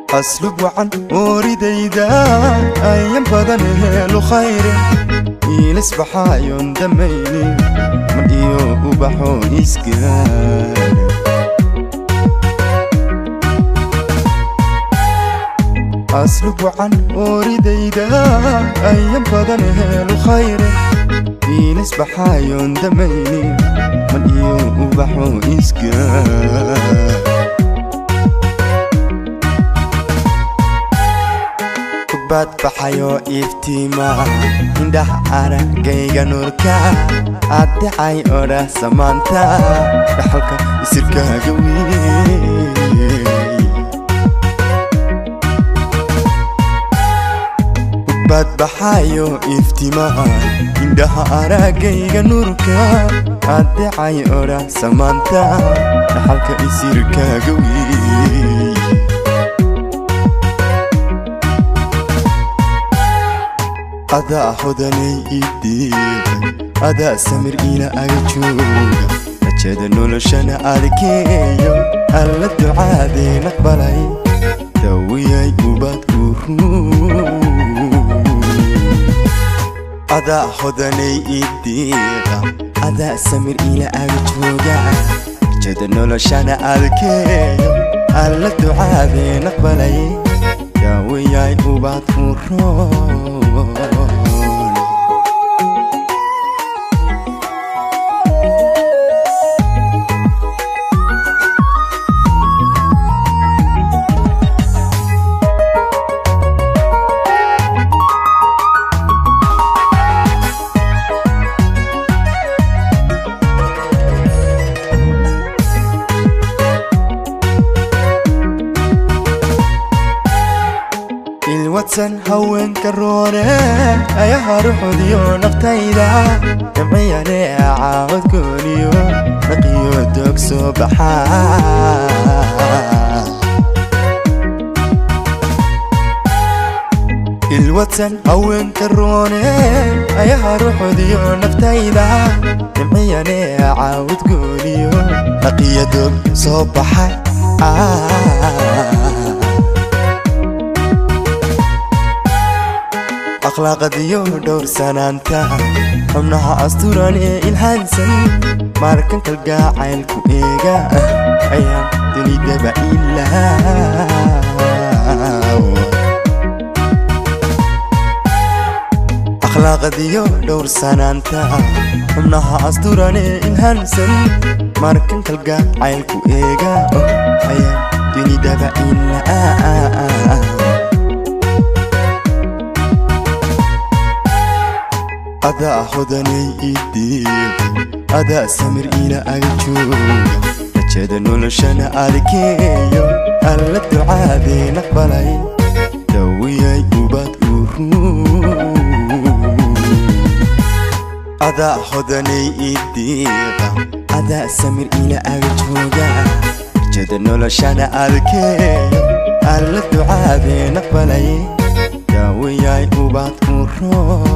Aslub wacan ooridayda ayan badan helu khayre iilisbaxaayon damayni man iyo ubaxo isgaar. Aslub wacan ooridayda ayan badan helu khayre iilisbaxaayon damayni man iyo ubaxo isgaar. Kubad baxayo iftiima indhaha aragayga nuurka addecay odhah samaanta dhaxalka isirkaaga weey. Kubad baxayo iftiima indhaha aragayga nuurka addecay odhah samaanta dhaxalka isirkaaga weey. Adaa hodanay idiiqay, adaa samir ila aga jooga, rajada noloshana adkeeyo alla ducaadeen aqbalay dawiyay ubad u ruun. Adaa hodanay idiiqa, adaa samir ila aga jooga, rajada noloshana adkeeyo alla ducaadeen aqbalay dawiyay ubad u roon. Ilwadsan haweenka roone ayaha ruxudiyo naftayda jamciyane caawad gooniyo naqiyo doog soo baxaa. Ilwadsan haweenka roone ayaha ruxudiyo naftayda jamciyane caawad gooniyo naqiyo doog soo baxa. Akhlaaqadiyo dhowrsanaanta xubnaha asturan ee ilhaansan markan kalgacaylku eega ayaan dunidaba ilaaw. Akhlaaqadiyo dhowrsanaanta xubnaha asturan ee ilhaansan markan kalgacaylku eega ayaan dunidaba ilaaw. Adaa hodanay idiiqay, adaa samir ila aga jooga, rajada noloshana adkeeyo alla ducaadeen aqbalay dawiyay ubad u ruun. Adaa hodanay idiiqa, adaa samir ila aga jooga, rajada noloshana adkeeyo alla ducaadeen aqbalay dawiyay ubad u roon.